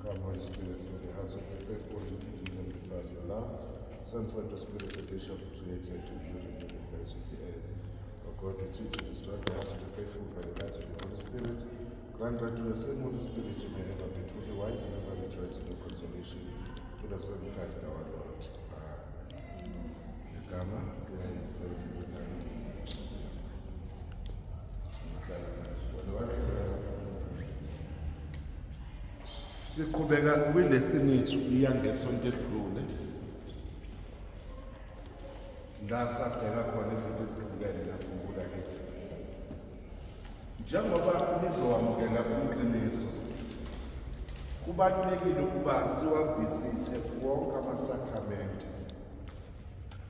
Come, Holy Spirit, fill the hearts of the faithful and kindle them with fire of your love. Send forth the Spirit, and they shall be created, and you renew the face of the earth. O God, who teach and instruct the hearts of the faithful by the light of the Holy Spirit, grant that through the same Holy Spirit you may ever be truly wise and ever rejoice in your consolation. Through the same Christ our Lord. Amen. Igama likaYise Siqhubeka kwilesson yethu yangesonto edlule la sabheka khona izinto ezihlukene nakhumbula kithi njengoba nizowamukela umqiniso kubalulekile ukuba siwavisithe wonke amasakramente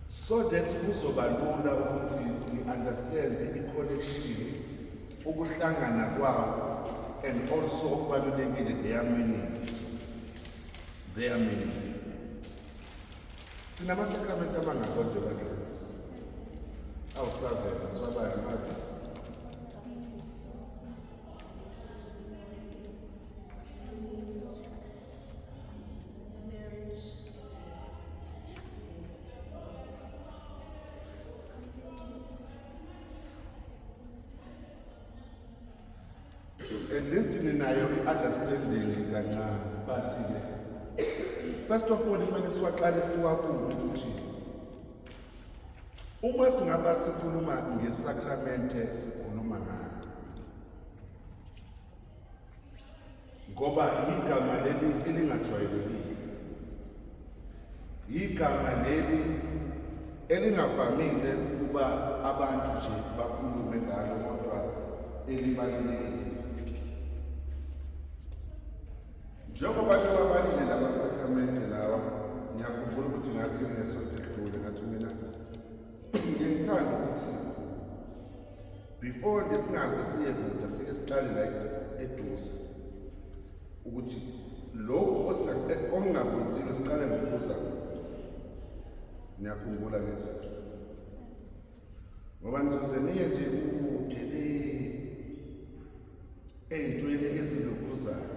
so that kuzoba lula ukuthi ni-understand i-connection ukuhlangana kwawo and also okubalulekile their meaning their meaning sinamasakramente amangaki konje bandleni awusavela siwabale manje. At least ninayo i-understanding kancane, but ke first of all kumele siwaqale siwabuke ukuthi uma singaba sikhuluma ngesakramente sikhuluma ngani, ngoba igama leli elingajwayelekile, igama leli elingavamile ukuba abantu nje bakhulume ngalo, kodwa elibalulekile. Njengoba niwabalile la masakramente lawa, ngiyakhumbula ukuthi ngathi ngesonto edlule ngathi mina ngithanda ukuthi before nje singaze siye kude sike siqale la eduze ukuthi lokhu okungabuzile siqale ngokubuza. Niyakhumbula ngithi ngoba nizoze niye nje kude le ey'ntweni ezilokhuzayo.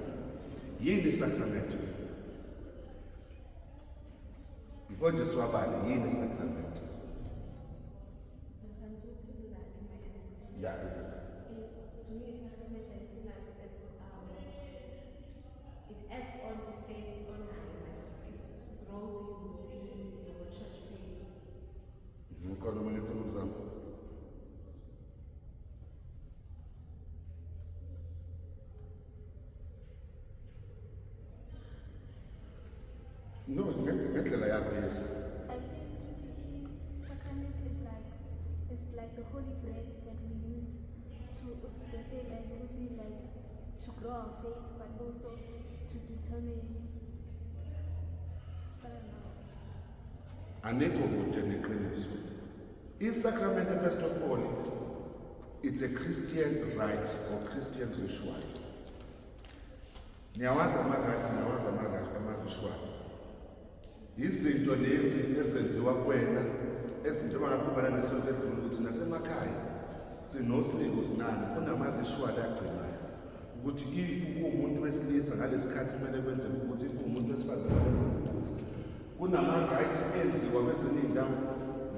Yini isakramente? Before nje siwabale, yini isakramente? Yeah. To me, sacrament, I feel like it's it adds on the faith on, like it grows you within your church faith. Ngikhona uma nifuna ukuzama. No, ngendlela yakho yes. I think sacrament is like the holy bread that we use to, it's the same as we like to grow our faith, but also to determine, I don't know. Anikho kude neqiniso. I-sacrament, first of all, it's a Christian rite or Christian ritual. Niyawazi ama-rite, niyawazi ama-ritual. Izinto lezi ezenziwa kuwena ezinjengoba ngakhuluma nangesonto edlule ukuthi nasemakhaya sinosiko sinani kunama-ritual agcinayo ukuthi if uwumuntu wesilisa ngalesikhathi kumele kwenzeke ukuthi, if uwumuntu wesifazane kwenzeke ukuthi kunama-right enziwa kwezinye iy'ndawo,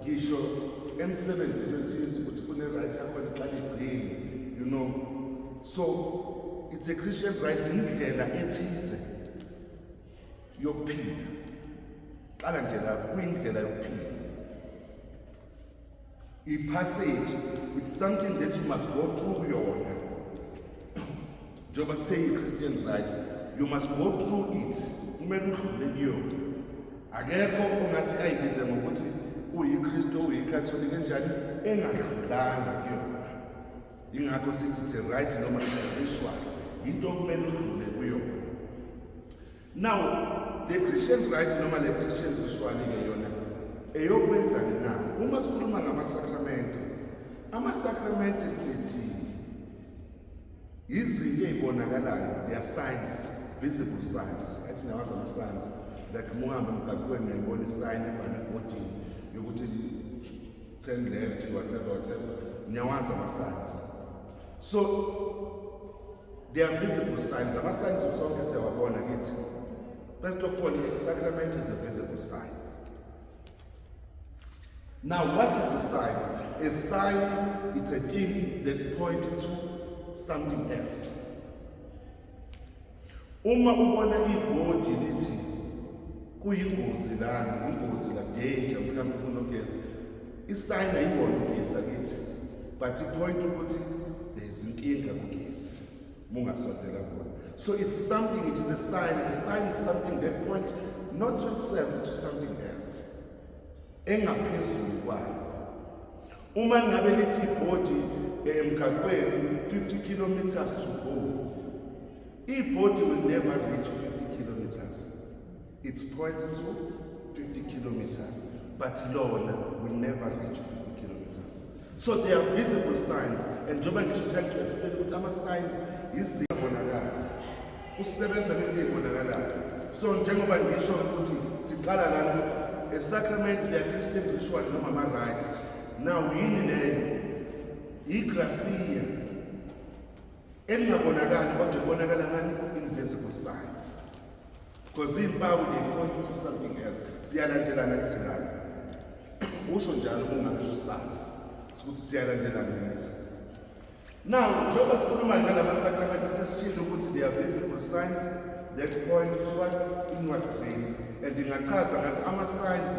ngisho emsebenzini ethize ukuthi kune-right yakhona iqala igcine. So it's a Christian right, indlela ethize yokuphila. Qala nje lapho, kuyindlela yokuphila, i-passage, it's something that you must go through yona. Njengoba sithe i-Christian right, you must go through it, kumele udlule kuyona. Akekho ongathi ayibize ngokuthi uyiKristu, uyiKatholika enjani engadlulanga kuyona. Ingakho sithi it's a right noma it's a ritual, into okumele udlule kuyona. Now le Christian right noma le Christian ritual-ke yona eyokwenzani na? Uma sikhuluma ngamasakramente, amasakramente sithi izinto ey'bonakalayo, they are signs, visible signs. Athi nawazi ama-signs, like uma uhamba emgaqweni uyayibona i-sign ebhalwe ebhodini yokuthi turn left, whatever, whatever. Niyawazi ama-signs. So they are visible signs, ama-signs sonke siyawabona kithi. Ngithi, first of all, a sacrament is a visible sign. Now, what is a sign? A sign, it's a thing that points to something else. Uma ubona ibhodi lithi kuyingozi lana, ingozi la, danger, mhlawumbe kunogesi, i-sign ayiwona ugesi akithi, but i-point ukuthi there's inkinga kugesi mungasondela khona. So it's something, it is a sign. A sign is something that point not to itself, to something else engaphezulu kwayo. Uma ngabe lithi ibhodi emgaqweni 50 kilometers to go, ibhodi will never reach 50 kilometers. It's pointed to 50 kilometers, but lona will never reach 50 kilometers. So there are visible signs, and njengoba ngisho, trying to explain ukuthi ama-signs izibonakala usebenza ngento ey'bonakalayo. So njengoba ngisho ukuthi siqala lana ukuthi a sacrament, they are Christian ritual noma ama-rites. Now, yini leyo? I-gratia elingabonakali kodwa libonakala ngani? Invisible signs, because iy'mpawu, they point to something else. Siyalandelana kithi lapho, usho njalo kungakusho ukuthi siyalandelana kithi. Now, njengoba sikhuluma ngalama sacrament, sesishilo ukuthi they are visible signs that point towards inward grace, and ngingachaza ngathi ama-signs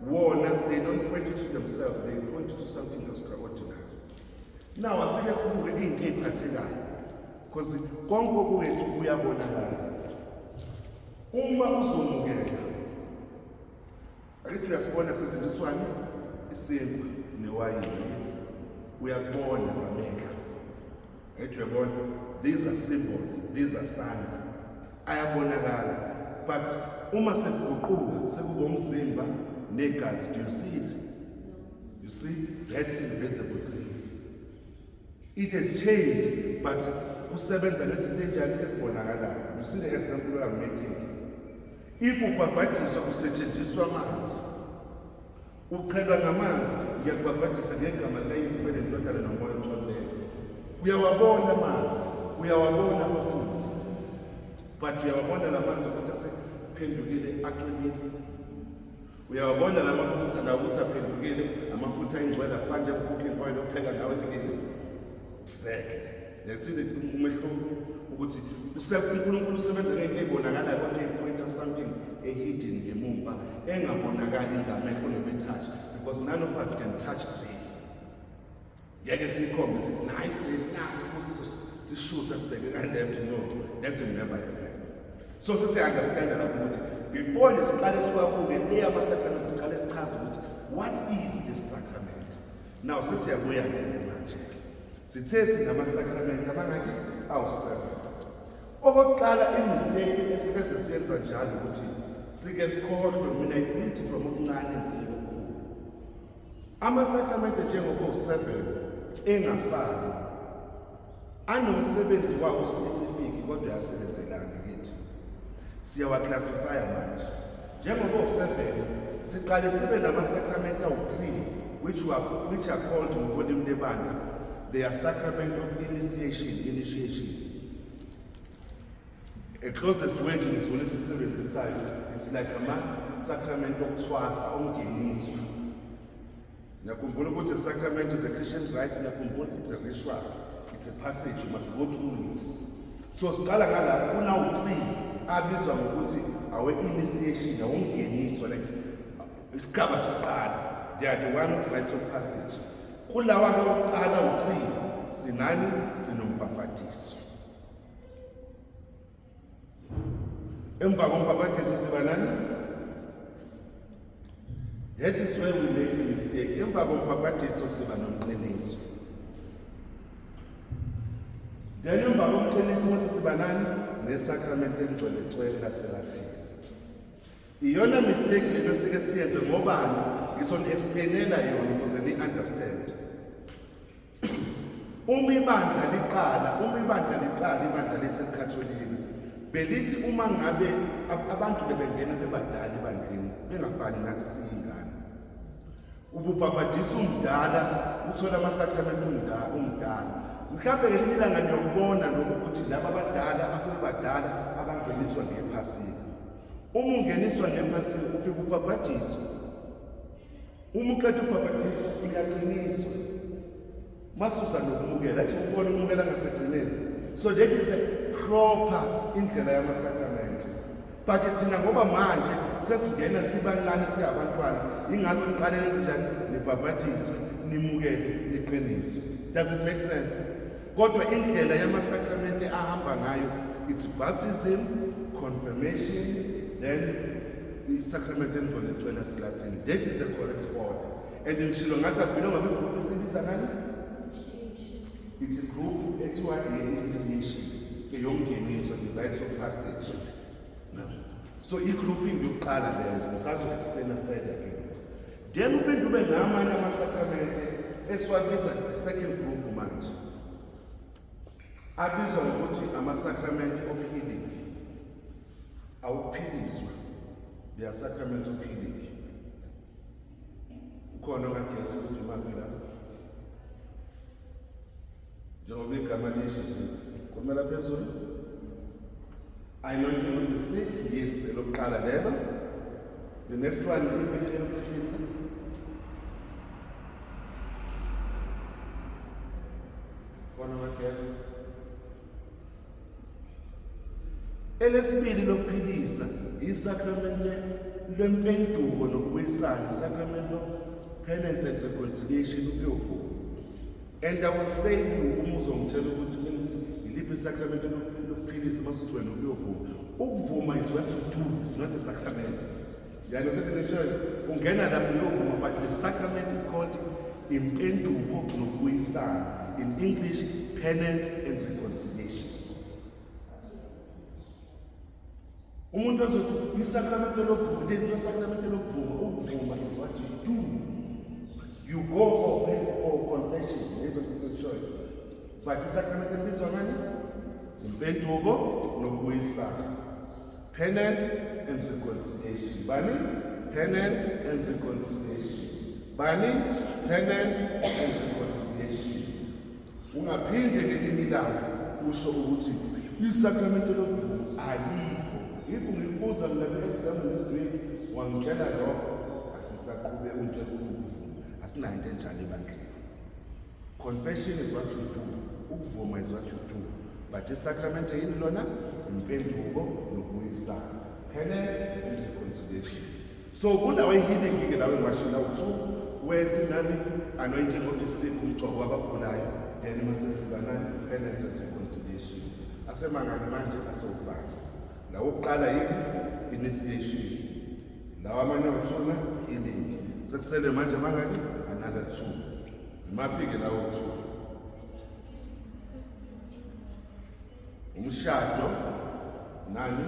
wona, they don't point to themselves, they point to something extraordinary. Now, asike sibuke iy'nto ey'phathekayo, because konke okuwethu kuyabonakala. Uma uzomukela, akithi uyasibona kusetshenziswani? Isinkwa newayini. Akithi uyakubona ngamehlo? Akithi uyabona? These are symbols, these are signs, ayabonakala. But uma sekuguquka sekuba umzimba negazi, do you see it? You see that invisible grace, it has changed, but kusebenza ngezinto enjani? Ezibonakalayo. You see the example I'm making? If ubhabhadiswa, kusetshenziswa amanzi, uchelwa ngamanzi, ngiyakubhabhadisa ngegama likaYise neNdodana noMoya oNgcwele. Uyawabona amanzi, uyawabona amafutha, but uyawabona la manzi ukuthi asephendukile acwebile? Uyawabona la mafutha la ukuthi aphendukile amafutha ayingcwele, akufani njengo-cooking oil opheka ngawo endlini? Exactly. Yasile umehluko ukuthi uNkulunkulu usebenza ngento ey'bonakalayo kodwa ey'pointa something e-hidden ngemumva, engabonakali ngamehlo ngekwe-touch, because none of us can touch grace. Ngeke siyikhombe sithi nayi grace, nasi isibusiso, sishutha sibheke ka-left. No, that will never happen. So sesiya-understanda lapho ukuthi before nje siqale siwabuke le ama-sacrament, siqale sichaze ukuthi what is this sacrament. Now, sesiyabuya-ke manje-ke, sithe sinama-sacrament amangaki? Awu-seven. Okokuqala, i-mistake esihleze siyenza njalo ukuthi sike sikhohlwe. Mina I built from okuncane ngiye kokukhulu. Amasakramente njengoba u-seven engafani, anomsebenzi wawo specific, kodwa ayasebenzelana kithi. Siyawa-classifya manje njengoba u-seven. Siqale sibe namasakramente awu-three which are called ngokolimi lebandla, they are sacrament of initiation. Initiation, a closest word in Zulu esisebenzisayo, it's like ama-sacrament okuthwasa, ongeniswa. Ngiyakhumbula ukuthi a sacrament is a Christian rite. Ngiyakhumbula it's a ritual, it's a passage, you must go through it. So siqala ngalapho, kunawu-three abizwa ngokuthi awe-initiation, awongeniswa, like isigaba sokuqala. They are the one of rites of passage. Kulawa-ke okuqala u-three, sinani? Sinombhabhadiso. Emva kombhabhadiso siba nani? That is where we make a mistake. Emva kombhabhadiso siba nomqiniso. Then emva komqiniso mase siba nani? Nesakramente engcwele-cwele laselathini. Iyona mistake lena sike siyenze. Ngobani? Ngizoni-explainela yona ukuze ni-understand. Uma ibandla liqala, uma ibandla liqala, ibandla lethu elikhatholika belithi uma ngabe abantu bebengena bebadala ebandleni, bengafani nathi siyingane, ububhabhadisa umdala, uthola amasakramenti umdala. Mhlawumbe ngelinye ilanga niyokubona lokhu ukuthi laba abadala asebebadala abangena. Abangeniswa ngephasika. Uma ungeniswa ngephasika ufike ubhabhadiswe. Uma uqeda ubhabhadiswa uyaqiniswa. Masuza nokumukela, athi ubona ukumukela ngasegcineni. So that is a proper indlela yamasakramenti. But thina ngoba manje sesingena sibancane siyabantwana, ingakho niqale nenze njani? Nibhabhadiswe, nimukele, niqiniswe. Does it make sense? Kodwa indlela yamasakramente ahamba ngayo, it's baptism, confirmation, then isacrament engcwele gcwele silathini. That is the correct order. And ngishilo ngathi abelonga kwigroup esibiza ngani? It's a group ethiwa i-initiation, eyomngeniso, the rite of passage. So i-grouping yokuqala leyo, ngisazo-explaina further ke. Then uphinde ube namanye amasakramente esiwabiza i-second group manje, abizwa ngokuthi ama-sacrament of healing, awukuphiliswa. They are sacraments of healing. Ukhona ongagesi ukuthi imaphi la? Njengoba igama lisho nje, khulumela phezulu. Anointing of the sick, yes, elokuqala lelo. The next one, impilo yokuphilisa. Khona ongagesi? Elesibili lokuphilisa isakramente lwempenduko nokubuyisana, sacrament of penance and reconciliation, ukuyovuma. And I will fail you uma uzongitshela ukuthi mengithi yiliphi isakramente lokuphilisa, mase uthi wena ukuyovuma. Ukuvuma is what you do, it's not a sacrament. You understand the ngishoyo? Ungena lapho uyovuma, but the sacrament is called impenduko nokubuyisana. In English, penance and reconciliation. Umuntu ozothi isakramente lokuvuma, there is no sacrament lokuvuma. Ukuvuma is what you do. You go for confession, lezo ngishoyo. But isakramente libizwa ngani? Impenduko nokubuyisana. Penance and reconciliation. Bani? Penance and reconciliation. Bani? Penance and reconciliation. Ungaphinde ngelinye ilanga usho ukuthi isakramente lokuvuma alikho. If ngikubuza mina kwi-exam next week, wangitshela lokho, asisaqhube ungitshela ukuthi ukuvuma. Asinayo into enjalo ebandleni. Confession is what you do. Ukuvuma is what you do. But isakramente yini lona? Impenduko nokubuyisana. Penance and reconciliation. So kunawo healing ke lawo engiwasho lawo two wezinani, anointing of the sick, umgcobo wabagulayo, then mase siba nani? Penance and reconciliation. Asemangaki manje? Asewu-5. Lawo kuqala yini? Initiation. Lawa amanye awuthuna healing. Sekusele manje mangaki? Another two. Imaphi-ke lawo two? Umshado nani?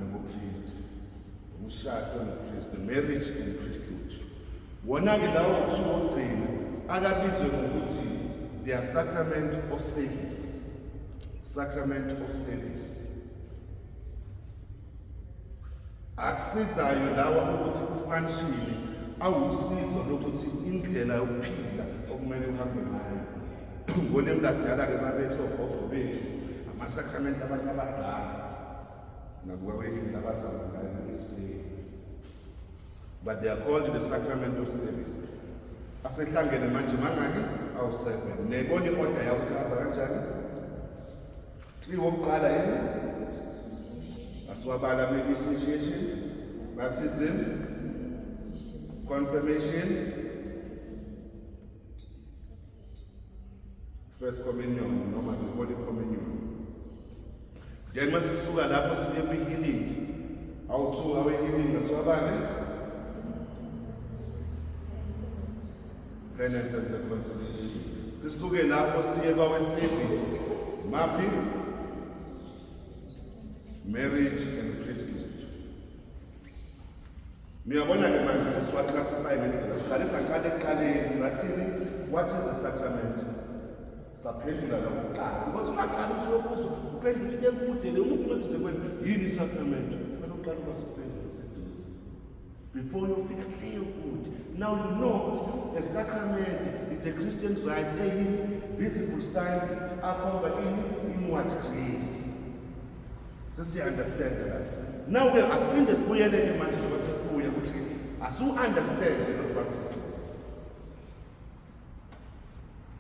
Nobupristi. Umshado nobupristi, marriage and priesthood. Wona-ke lawo two wokugcina akabizwe ngokuthi they are sacrament of service. Sacrament of service. Akusizayo lawa ukuthi ufunction awusizo lokuthi indlela yokuphila okumele uhambe ngayo. Ngolimi lakudala-ke babethi ogogo bethu amasakramenti abantu abadala, nakuba kwendlela abazama ngayo uku-explain, but they are called the sacrament of service. Asehlangene manje mangaki? Awu-7. Niyayibona i-order yawo ukuthi hamba kanjani? Three wokuqala yini? Asiwabala kwi-initiation, baptism, confirmation, first communion noma the holy communion. Then masisuka lapho siye kwi-healing. Awu-two awe-healing asiwabale? Penance and reconciliation. Sisuke lapho siye kwawe-service. Maphi? Marriage and priesthood. Niyabona-ke manje sesiwa-classify ngendlela. Siqale saqala ekuqaleni sathini? What is a sacrament? Saphendula lokuqala. Because ungaqala usuyobuza uphendula into ekude le umuntu mase kwena yini isacrament? Kufanele uqale ukwazi ukuphendula seduze. Before uyofika kuleyo kude. Now you know ukuthi a sacrament is a Christian rite eyini visible signs akhomba ini inward grace. Sesiya-understand la. Now-ke asiphinde sibuyelele manje njengoba sesibuya ukuthi asu-understand lo baptism.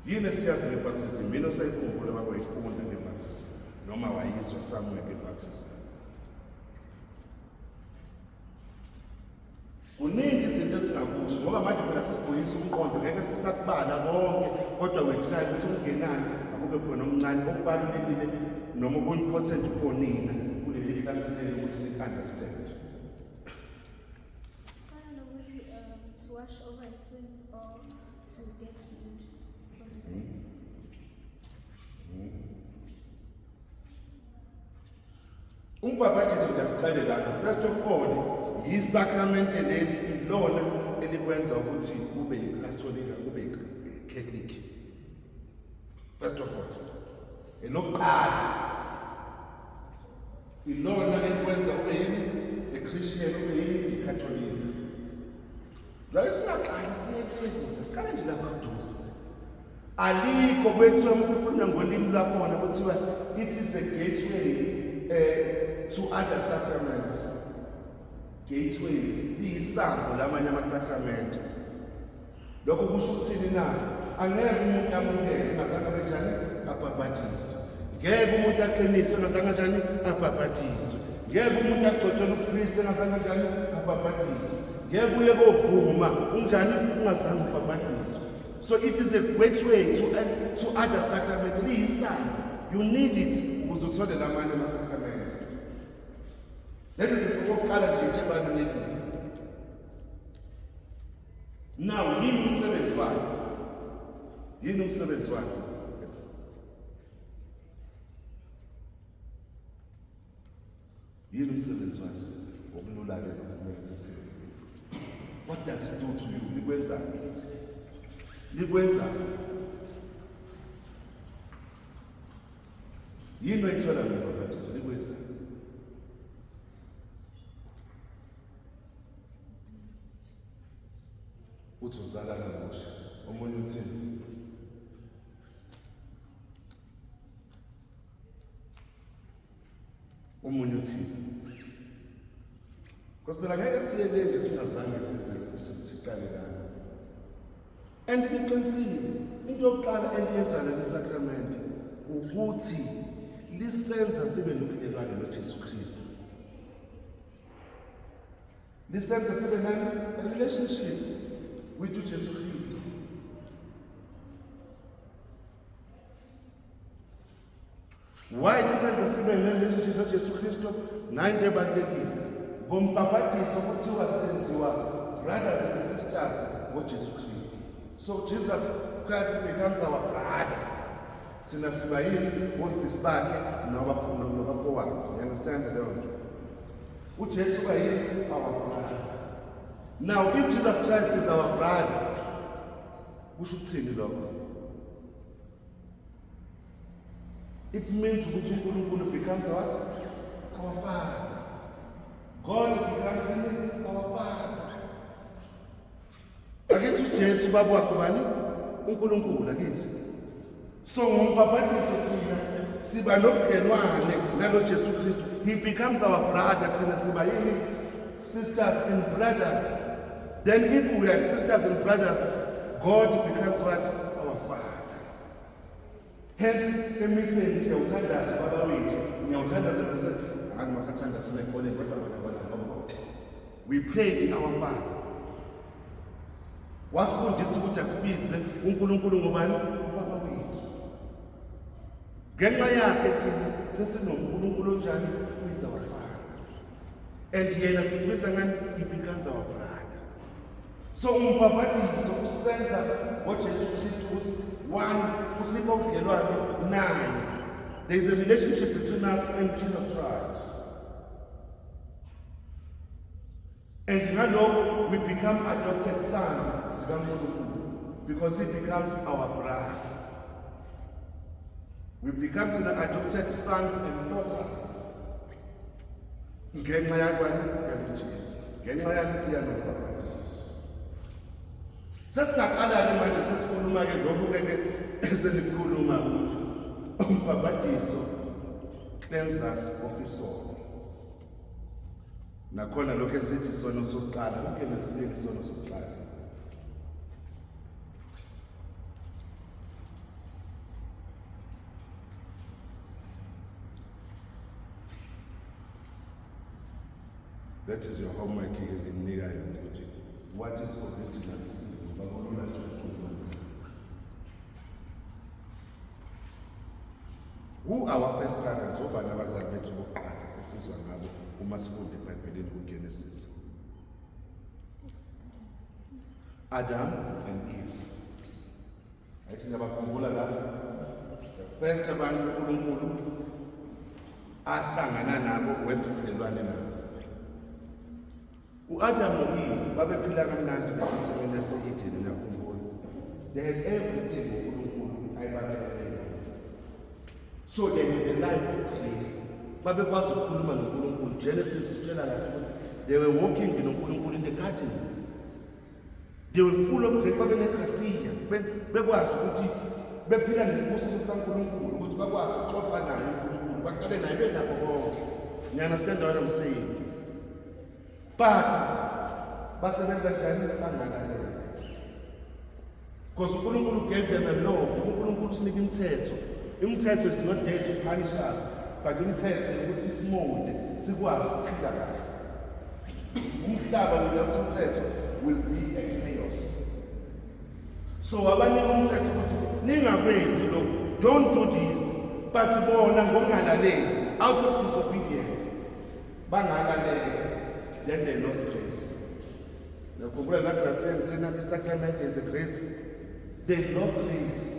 Yini esiyazi nge-baptism? Yini osayikhumbule wake wayifunda nge-baptism noma wayizwa somewhere nge-baptism? Kuningi izinto esingakusho ngoba manje phela sesibuyisa umqondo, ngeke sisakubala konke, kodwa we try ukuthi okungenani akube khona omncane okubalulekile noma oku-important for nina kuleli klasi leli ukuthi ni-understand. Fana nokuthi to wash over sins or to get healed. Umbhaphathiso nje asiqale lana. First of all, yisakramente leli ilona elikwenza ukuthi ube yiKatolika, ube yiCatholic. First of all, elokuqala ilona elikwenza ube yini? IChristian, ube yini? ICatholic. Njalo singaqali siyeke kude, siqale nje lapha kuduze. Alikho kwethiwa masikhuluma ngolimi lwakhona kuthiwa it is a gateway to other sacraments. Gateway liyisango lamanye amasacrament. Lokho kusho ukuthini na? Angeke umuntu amukele engazange abe njani abhabhathiswe. Ngeke umuntu aqiniswe engazange njani abhabhathiswe. Ngeke umuntu agcotshwe ubuKristu engazange njani abhabhathiswe. Ngeke uye kovuma unjani ungazange ubhabhathiswe. So it is a gateway to other sacrament. Liyisango. You need it ukuze uthole lamanye ama-sacrament. That is okokuqala nje into ebalulekile. Now, yini umsebenzi wakhe? Yini umsebenzi wakhe? Yini umsebenzi wakhe? Ngokulula-ke lokhu kumele siphile. What does it do to you? Likwenzani? Likwenzani? Yini oyithola ngobhabhatiso? Likwenzani? Uthi uzala kabusha. Omunye uthini? Omunye uthini? Because phela ngeke siye le nje singazange size siqale lana. And niqinisile, into yokuqala eliyenza leli sacrament ukuthi lisenza sibe nobudlelwane noJesu Kristu. Lisenza sibe nani? A relationship with uJesu Kristu. Why lisenza sibe ne-relationship noJesu Kristu? Nayo into ebalulekile. Ngombhabhadiso kuthiwa senziwa brothers and sisters ngoJesu Kristu. So Jesus Christ becomes our brother. Thina siba yini? Osisi bakhe nobafowabo. You understand leyo nto? uJesu uba yini? Our brother. Now if Jesus Christ is our brother, kusho ukuthini lokho? It means ukuthi uNkulunkulu becomes what? Our father. God becomes our father. Akithi uJesu baba wakhe bani? uNkulunkulu akithi. So ngombhabhatiso thina siba nobudlelwane nalo Jesu Kristu. He becomes our brother, thina siba yini? Sisters and brothers. Then if we are sisters and brothers, God becomes what? Our father. Hence emiseni siyawuthandaza baba wethu. Ngiyawuthandaza bese angimasathandaza emekoleni kodwa bona bona lokho. We prayed our Father. Wasifundisa ukuthi asibize uNkulunkulu ngobani? Ubaba wethu. Ngenxa yakhe thina sesinoNkulunkulu onjani? Who is our Father. And yena simbiza ngani? He becomes our brother. So umbhabhadiso usenza ngoJesu Kristu ukuthi one usipha ubudlelwane naye. There is a relationship between us and Jesus Christ. And ngalokho we become adopted sons zikaNkulunkulu because he becomes our brother. We become to the adopted sons and daughters. Ngenxa yakwani? YakuJesu. Ngenxa yani yalombhabhadiso. Sesingaqala-ke manje sesikhuluma-ke lokhu-ke ke esenikhuluma ukuthi umbhabhadiso Cleanse us of isono. Nakhona lokho esithi isono sokuqala, kungena sibili isono sokuqala. That is your homework ke nginika yona ukuthi what is original sin, ngoba kulula nje ukuxhumana. Who are our first parents? Obani abazali bethu bokuqala esizwa ngabo uma sifunda eBhayibhelini kuGenesis? Adam and Eve. Ayithi ngiyabakhumbula lapho. The first abantu uNkulunkulu ahlangana nabo wenza ubudlelwane nabo. U-Adam no-Eve babephila kamnandi besensimini yase-Edeni, nakhumbula. They had everything uNkulunkulu ayibabekele yona. So they had a life of grace. Babekwazi ukukhuluma noNkulunkulu. Genesis isitshela kahle ukuthi they were walking noNkulunkulu in the garden. They were full of grace, babenegrasiya, bekwazi ukuthi bephila nesibusiso sikaNkulunkulu, ukuthi bakwazi ukuxoxa naye uNkulunkulu, bahlale naye benakho konke. You understand what I'm saying? But basebenza njani? Bangalalela. Because uNkulunkulu gave them a law. UNkulunkulu usinika imithetho. Imithetho is not there to punish us, but imithetho ukuthi isimolde sikwazi ukuphila kahle. Umhlaba without umthetho will be a chaos. So wabanika umthetho ukuthi ningakwenzi lokhu, don't do this. But bona ngokungalaleli, out of disobedience, bangalalela, then they lost grace. Nakhumbula la grace yengithina i-sacrament is a grace. They lost grace.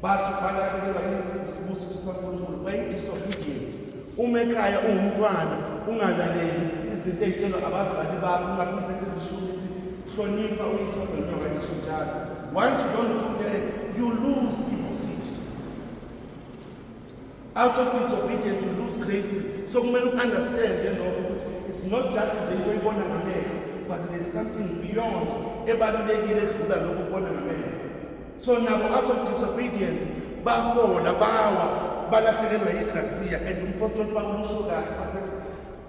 Bathi balahlekelwa isibusiso saNkulunkulu, bayi-disobedience. Uma ekhaya uwumntwana ungalaleli izinto ey'tshelwa abazali bakho, ungabe umthetho elishumi ithi hlonipha uyihlo nonyoko, ayisho njalo. Once you don't do that, you lose ibusiso. Out of disobedience you lose graces. So kumele u-understand lokho ukuthi it's not just nje into oyibona ngamehlo, but there's something beyond ebalulekile edlula lokho okubona ngamehlo. So nabo out of disobedience bahola bawa balahlekelwa yigrasiya, and umpostoli Pawulu usho kahle masethi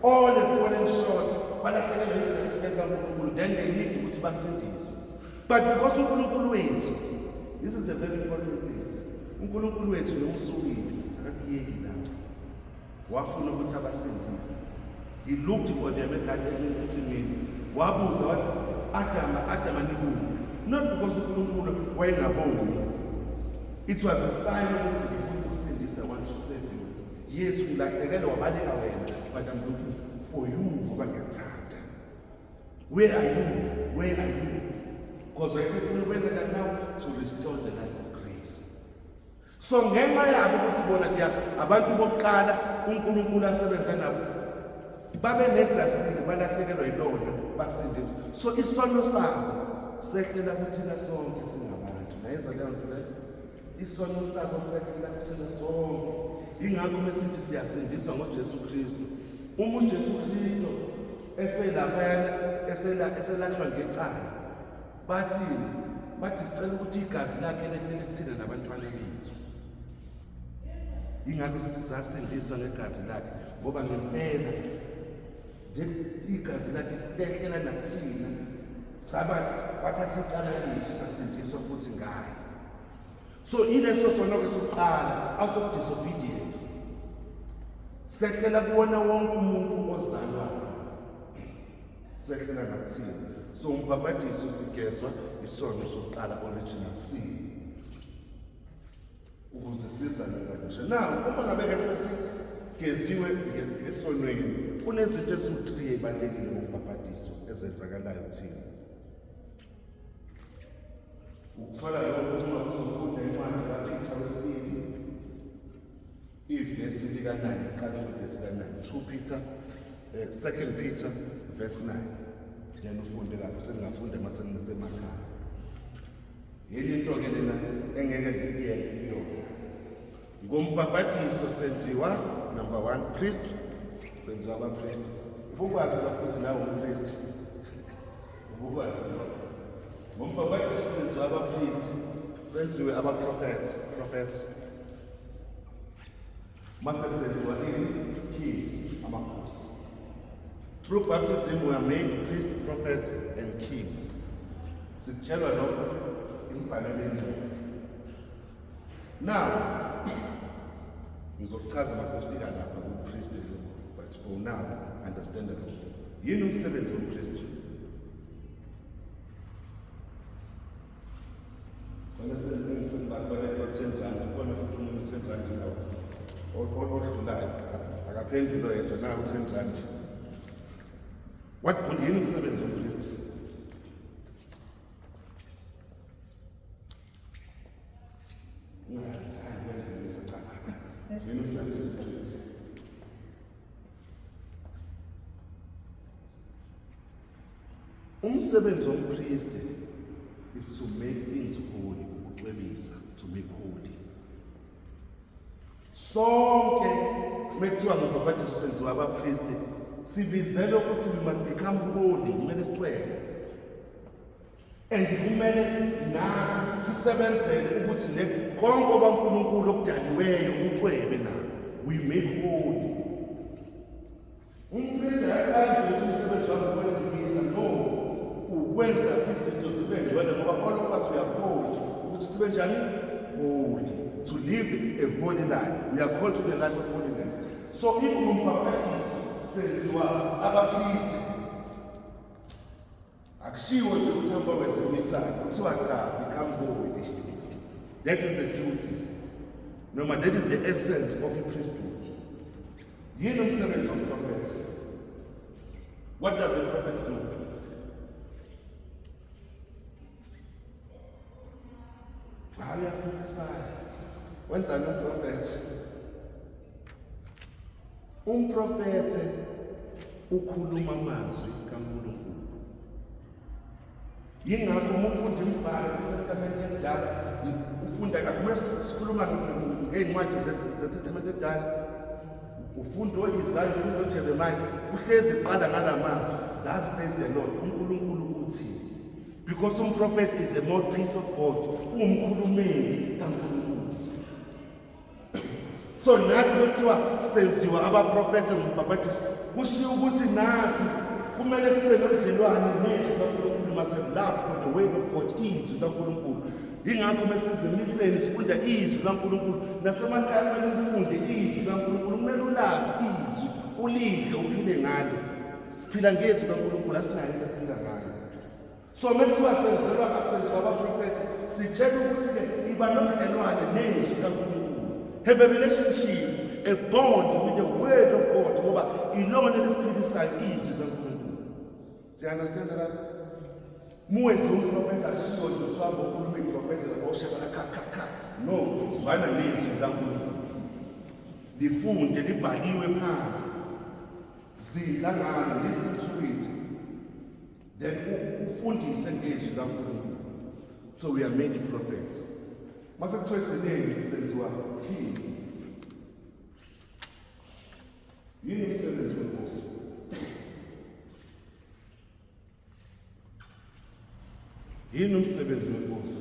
all have fallen short, balahlekelwa yigrasiya kaNkulunkulu, then they need ukuthi basindiswe. But because uNkulunkulu wethu, this is the very important thing, uNkulunkulu wethu noma usukile akakuyeki lapho, wafuna ukuthi abasindise. He looked for them egadeni ensimini, wabuza wathi, Adama, Adama, nikuphi? Not because uNkulunkulu wayengaboni, it was a sign ukuthi ngifuna ukusindisa, I want to save you. Yes, ulahlekele wabaleka wena, but I'm looking for you ngoba ngiyakuthanda. Where are you? Where are you? Because wayesefuna ukwenza njani now? To restore the life of grace. So ngenxa yabo ukuthi bona dia abantu bokuqala uNkulunkulu asebenza nabo babe negrasile, balahlekelwa yilona, basindiswa. So isono sabo sehlela kuthina sonke singabantu. Nayizwa leyo nto leyo? Isono sabo sehlela kuthina sonke. Ingakho mesithi siyasindiswa ngoJesu Kristu. Uma uJesu Kristu eselaphayana esela eselahlwa ngecala, bathini? Bathi sicela ukuthi igazi lakhe lehlele kuthina nabantwana bethu. Ingakho sithi sasindiswa ngegazi lakhe, ngoba ngempela nje igazi lakhe lehlela nakuthina, saba wathatha icala lethu, sasindiswa futhi ngaye. So ileso sono-ke sokuqala, out of disobedience, sehlela kuwona wonke umuntu ozalwayo, sehlela nakuthina. So umbhabhadiso sigezwa isono sokuqala, original sin, ukuze sizane kabusha. Now uma ngabe-ke sesigeziwe esonweni, kunezinto eziwu-three ey'balulekile ngombhabhadiso ezenzakalayo kuthina. Ukuthola lokho uma uzofunda incwadi kaPeter wesibili, ivesi lika-9, iqala kwivesi ka-9, 2 Peter, 2 Peter verse 9, then ufunde lapho. Sengingafunda uma sengisemakhaya. Yenye into-ke lena engeke ngikuyeke kuyona. Ngombhabhadiso senziwa number 1 priest, senziwa abapriest. Ubukwazi lokho ukuthi nawe umpriest? Ubukwazi lokho? Ngombhabhadiso senziwa abapriest, senziwe abaprofets, prophets. Mase senziwa ini? Kings, amakhosi. Through baptism we are made priests, prophets and kings. Sitshelwa lokho imibhalo engcwele. Now, ngizokuchaza mase sifika lapha ku-priest lokho, but for now understand lokho. Yini umsebenzi wompriest? Khona sengibaleka 10 rand, khona futhi omunye 10 rand nawo odlulayo akaphendulwe yedwa nawo 10 rand. What, yini umsebenzi wompriest? Ungazi, hayi kwenzeni, cha. Yini umsebenzi wompriest? Umsebenzi wompriest is to make things holy, ukucwebisa, to make holy. Sonke mekuthiwa ngobhabhadiso senziwa abapriest, sibizelwe ukuthi we must become holy, kumele sicwebe. And kumele nathi sisebenzele ukuthi ne konke kwaNkulunkulu okudaliweyo kucwebe nakho. We make holy. Umpriest ayaqali ukuthi umsebenzi wakhe ukwenza imisa, no, ukwenza izinto zibe ngcwele, ngoba all of us, we are called ukuthi sibe njani? Holy, to live a holy life. We are called to the life of holiness. So if ngombhaphathiso senziwa abapristi, akushiwo nje ukuthi hamba wenze imisa, kuthiwa cha, become holy. That is the duty, noma that is the essence of the priesthood. Yini umsebenzi womprofethi? What does a prophet do? Hayi, uyaprofesaya. Wenzani umprofethi? Umprofethi ukhuluma amazwi kaNkulunkulu. Yingakho uma ufunda imibhalo kwiTestamente Elidala, ufunda kakhulu, sikhuluma ngey'ncwadi zeTestamente Elidala, ufunda o-Isaya, ufunda oJeremiah, uhlezi kuqala ngala mazwi, "Thus says the Lord," uNkulunkulu uthi, because umprofethi is a mouthpiece of God, uwumkhulumeli kaNkulunkulu. So nathi kuthiwa senziwa abaprofethi ngombhabhadiso, kushiwo ukuthi nathi kumele sibe nobudlelwane nezwi kaNkulunkulu. Must have love for the word of God, izwi kaNkulunkulu. Yingakho mesizemiseni sifunda izwi kaNkulunkulu. Nasemakhaya kumele ufunde izwi kaNkulunkulu, kumele ulazi izwi, ulidle, uphile ngalo. Siphila ngezwi kaNkulunkulu, asinayo into esiphila ngayo. So mekuthiwa senzelwa, senziwa abaprofethi, sitshela ukuthi-ke iba nobudlelwane nezwi kaNkulunkulu. Have a relationship, a bond with the word of God, ngoba ilona elisiphilisayo, izwi kaNkulunkulu. Siya-understand lapho? Muwenze umprofethi, ashiwo nje kuthiwa hamba ukhuluma iprofethi lapho oshebala kha kha kha. No, zwana nezwi likaNkulunkulu, lifunde, libhaliwe phansi, zindla ngalo, listen to it, then ufundise ngezwi likaNkulunkulu. So we are made prophets. Mase kuthiwa ekugcineni senziwa kings. Yini umsebenzi wenkosi? Yini umsebenzi wenkosi?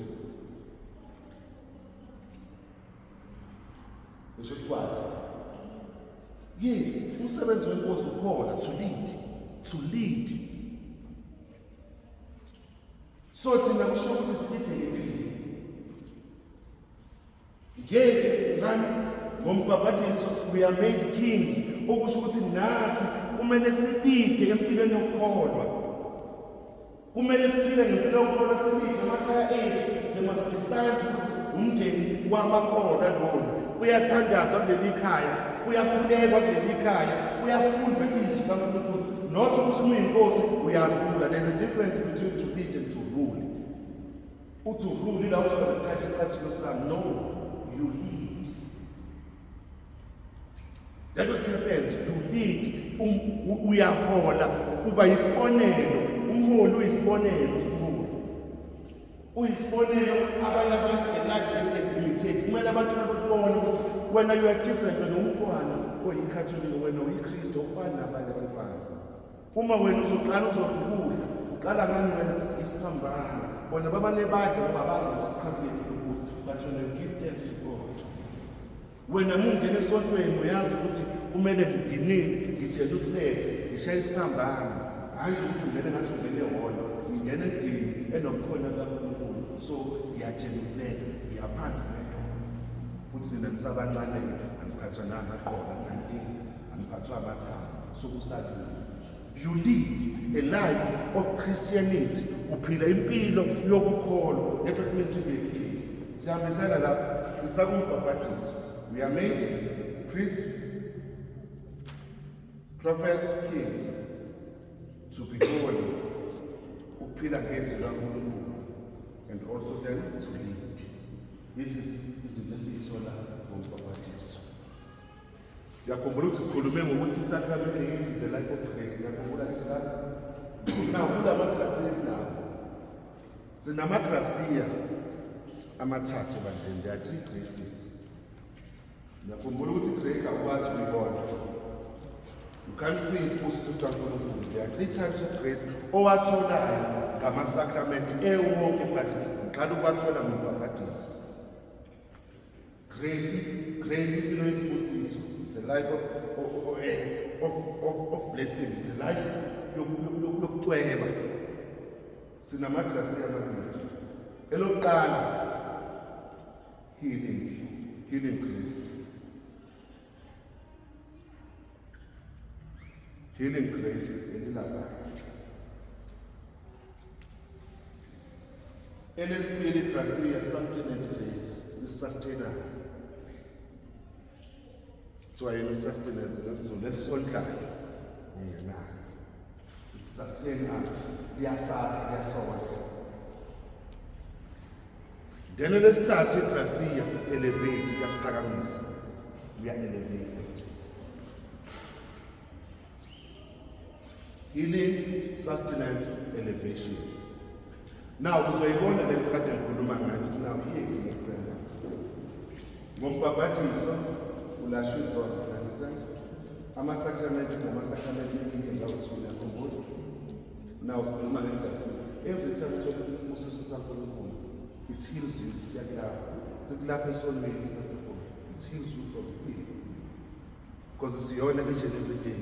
Ngisho kuthiwa yes, umsebenzi wenkosi ukhona to lead, to lead. So thina kusho ukuthi silide ngephile ngeke ngani ngombhabhadiso we are made kings, okusho ukuthi nathi kumele silide empilweni yokukholwa, kumele siphile ngempilo yokukholwa, silide emakhaya ethu. There must be signs ukuthi umndeni wamakholwa lona, kuyathandazwa kuleli khaya, kuyakhulekwa kuleli khaya, kuyafundwa izwi kaNkulunkulu. Not ukuthi uma uyinkosi uyarula. There's a difference between to lead and to rule. Uthi urule ila uthi khona kukhala isicathulo sami. No, you lead. That's what happens. You lead. Uyahola, uba yisibonelo. Umholi uyisibonelo, umholi uyisibonelo. Abanye abantu they like to imitate. Kumele abantu bakubone ukuthi wena you are different. Wena umntwana oyikhatholika, wena uyiKristu, awufani nabanye abantwana. Uma wena uzoqala uzodla ukudla, uqala ngani wena? Isiphambano. Bona babane badle ngoba bazi ukuthi qhamukephi ukudla, but wena you give thanks to God. Wena uma ungena esontweni uyazi ukuthi kumele nginile, ngitshele uflethe, ngishaye isiphambano. Hhayi nje ukuthi ungene ngathi ungene ehholo, ngingena endlini enobukhona bukaNkulunkulu. So ngiyatshela uflethe, ngiyaphansi ngedolo. Futhi nina nisabancane-ke, aniphathwa namaqolo, anginankinga, aniphathwa amathambo. So kusalula. You lead a life of Christianity. Uphila impilo yokukholwa. That's what it means to be a king. Sihambisana lapha, sisakumbhabhadiso. We are made priests, prophets, kings to be holy. Ukuphila ngezwi kaNkulunkulu and also then to lead. This is izinto esiyithola ngombhabhadiso. Uyakhumbula ukuthi sikhulume ngokuthi isacrament is a life of grace. Uyakhumbula ngithi la? Now kulama gracia esinawo. Sinamagracia amathathu ebandleni. There are three graces. Uyakhumbula ukuthi grace awukwazi ukuyibona. You can't see isibusiso sikaNkulunkulu. There are three types of grace owatholayo ngama-sacrament ewonke, but uqala ukuwathola ngombhabhadiso. Grace, grace impilo yesibusiso. It's a life of blessing. It's a life yokucweba. Sinamagracia amabili. Elokuqala, healing, healing grace. Healing grace elilaphayo. Elesibili gracia, sustenance grace, isustainer. Kuthiwa yini usustenance ngesiZulu? Elisondlayo ungenayo. It sustain us. Liyasakha, liyasondla. Then elesithathu igracia, elevate, liyasiphakamisa. We are elevated. Healing, sustenance, elevation. Now uzoyibona le nto kade ngikhuluma ngayo ukuthi now here it makes sense. Ngombhabhathiso ulashwa izono, you understand? Ama-sacrament nama-sacrament ehealing awuthi uyakhumbula. Now sikhuluma ngegracia. Every time uthola isibusiso saNkulunkulu, it heals you, siyakulapha. Sikulapha esonweni first of all. It heals you from sin. Because siyona each and every day.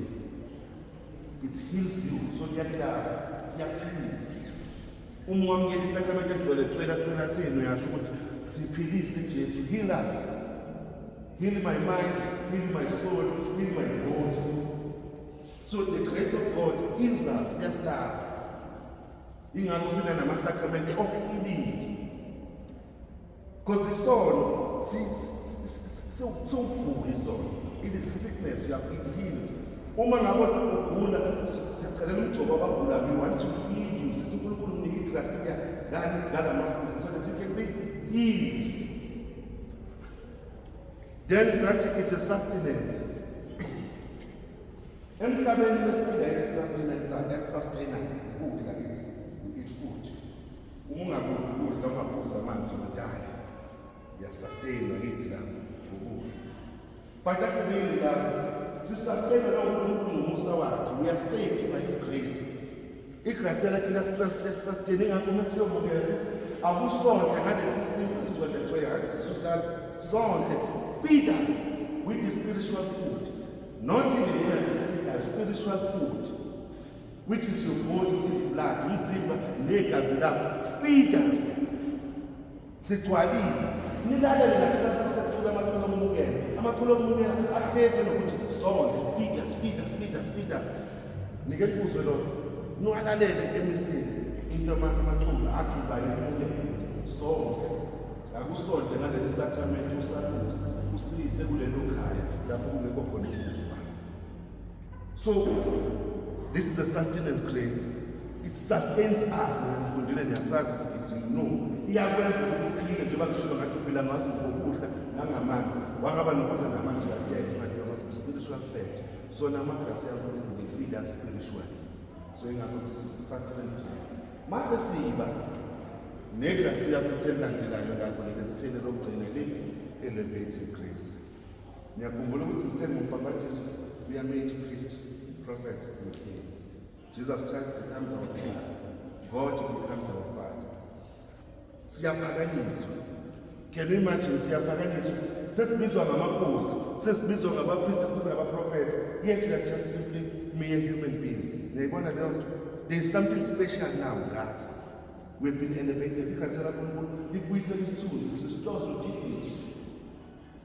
It heals you, so liyakulapha, liyakuphilisa. Uma wamukela isakramente egcwele cwela selathini uyasho ukuthi siphilise Jesu, heal us. Heal my mind, heal my soul, heal my body. So the grace of God heals us, liyasilapha. Ingakho sinanamasakramenti of healing. Because isono siwugula isono. It is sickness, you have been healed. Uma ngabe ugula, sicelela umgcobo abagulayo, we want to heal you. Sithi uNkulunkulu unike igracia ngani ngalamafutha so that you can be healed. Then sathi it's a sustenance. Emhlabeni besiphila yini sustenance esustainer ukudla kithi, we eat food. Uma ungakudli ukudla ungaphuzi amanzi you die. Uyasustain kithi lapho ukudla. But akugcini la, sisustain noNkulunkulu ngomusa wakhe. We are saved by his grace. Igrace lakhe lasisustain ingakho uma siyobukela akusondle ngalesi simo sizondecweya akusisutana sondle, feed us with the spiritual food, not in the earth, spiritual food which is your body and blood, umzimba negazi lakho. Feed us, sigcwalise. Nilalele nakusasa kusacula amaculo okumukela, amaculo okumukela ahlezi nokuthi sondle, feed us, feed us, feed us, feed us. Nike nikuzwe lokho, niwalalele emisini into amaculo aculayo ukumukela. Sondle, akusondle ngaleli sacrament, usaluse usiyise kulelo khaya lapho kungekho khona ukufa. So this is a sustenance grace. It sustains us. Ngifundile niyasazi you know. Iyakwenza ukuthi uphile njengoba ngishilo ngathi uphila ngazi ngokudla nangamanzi. Wangaba nokudla namanzi you are dead, but you must be spiritual fed. So namagrace yaNkulunkulu, they feed us spiritually. So ingakho sithi sustenance grace. Mase siba negrace futhi elilandelayo lapho lelesithele lokugcina le elevating grace. Niyakhumbula ukuthi ngithe ngombhabhadiso we are made priests, prophets and kings. Jesus Christ becomes our king. God becomes our father. Siyaphakanyiswa. Can you imagine? Siyaphakanyiswa, sesibizwa ngamakhosi, sesibizwa ngabapristi, sesibizwa ngabaprofethi, yet we are just simply mere human beings. Niyayibona leyo nto? There is something special now ngathi. We've been elevated. Igazi likaNkulunkulu likubuyisela isithunzi, it restores your dignity.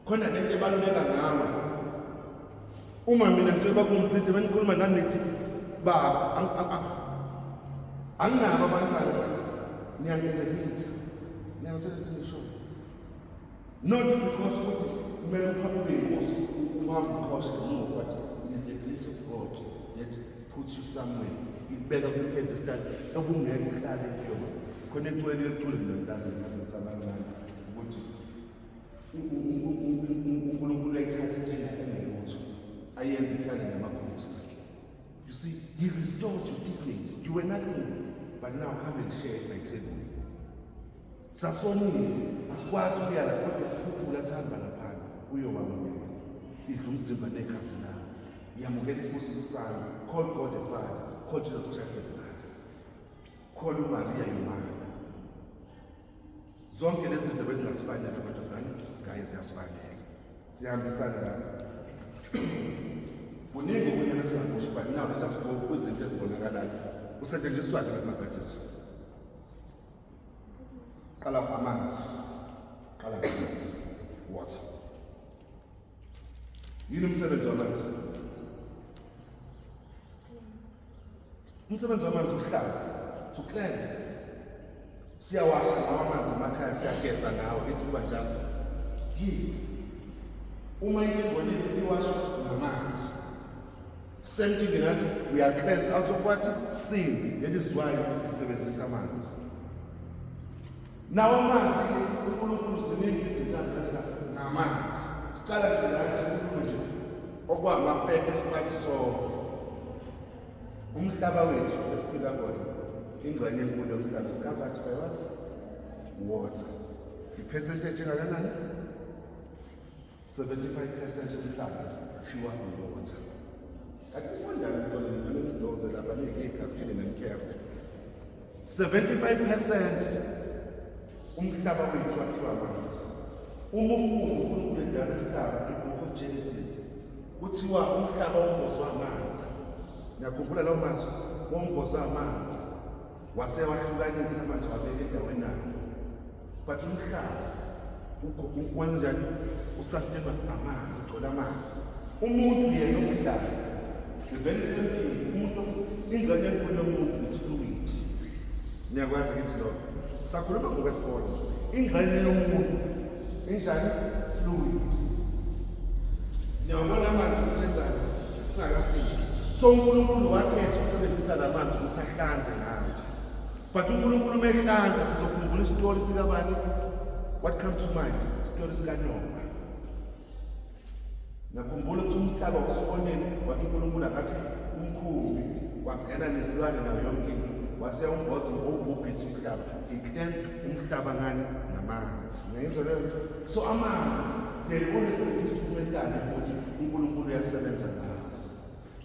Khona lento ebaluleka ngawe. Uma mina njengoba kuwumpristi benikhuluma nani nithi baba, anginabo abantwana, bathi niyangi-elevate. Niyangitshela into engishoyo. Not because futhi kumele ube yinkosi uhambe uqhoshe, no, but it is the grace of God that puts you somewhere. Ikubeka kwi-pedestal obungeke uhlale kuyona. Khona eculeni ecule mina mntazini lapho ngisabancane ukuthi uNkulunkulu uyayithatha into engelutho ayenze ihlale namakhosi. You see, he restores your dignity. You were nothing, but now come and share at my table. Sasonile, asikwazi ukuya lapho, kodwa sikhuphula athi hamba laphana uyowamukela, idla umzimba negazi lami, yamukela isibusiso sami. Call God the Father, call Jesus Christ the blood, call uMaria your mother. Zonke lezi zinto bezingasifanele, kodwa zani ngaye ziyasifanele. Siyahambisana lapho. Kuningi okunye besingakusho, but now let us go kwizinto ezibonakalayo. Kusetshenziswa-ke nakumabhatizo. Qala amanzi, qala ngamanzi, water. Yini umsebenzi wamanzi? Umsebenzi wamanzi ukuhlanza, to cleanse. Siyawasha ngawo amanzi emakhaya, siyageza ngawo, ithi kuba njalo. Yes, uma into ingcolile iwashwa ngamanzi. Same thing ngathi, we are cleansed out of what? Sin. That is why sisebenzisa amanzi. Nawo amanzi, uNkulunkulu ziningi izinto azenza ngamanzi. Siqala nje la, sikhulume nje okwamafethe esikwazi sonke. Umhlaba wethu esiphila kona, ingxenye enkulu yomhlaba is covered by what? Water. I-percentage engakanani? 75% yomhlaba is pure water. Ake nifundane esikoleni, nanidoze lapha, nidle ikhafuthini nanikhephe. 75% umhlaba wethu wakhiwa amanzi. Uma ufunda uNkulunkulu edala umhlaba, i-Book of Genesis, kuthiwa umhlaba wombozwa amanzi. Ngiyakhumbula lawo mazwi, wombozwa amanzi, wase wahlukanisa amanzi, wabeka endaweni nawo. But umhlaba kwenzenjani? Usustainwa amanzi, ugcwele amanzi. Umuntu yena ophilayo, the very same thing, umuntu, ingxenye enkulu yomuntu, it's fluid. Niyakwazi kithi lokho, sakhuluma ngokwesikole nje. Ingxenye yomuntu injani? Fluid. Niyawubona amanzi ukuthi enzani singakafiki. So uNkulunkulu wakhetha ukusebenzisa la manzi ukuthi ahlanze ngawo. But uNkulunkulu uma ehlanza, sizokhumbula isitori sikabani? What comes to mind? Isitori sikaNoah. Nakhumbula ukuthi umhlaba usubonile, wathi uNkulunkulu akakhe umkhumbi, kwangena nezilwane nayo yonke into, wase umboza ngowubhubhisa umhlaba. He cleanse umhlaba ngani? Ngamanzi. Ngiyizwa leyo nto. So amanzi, they always been instrumental ukuthi uNkulunkulu uyasebenza ngawo.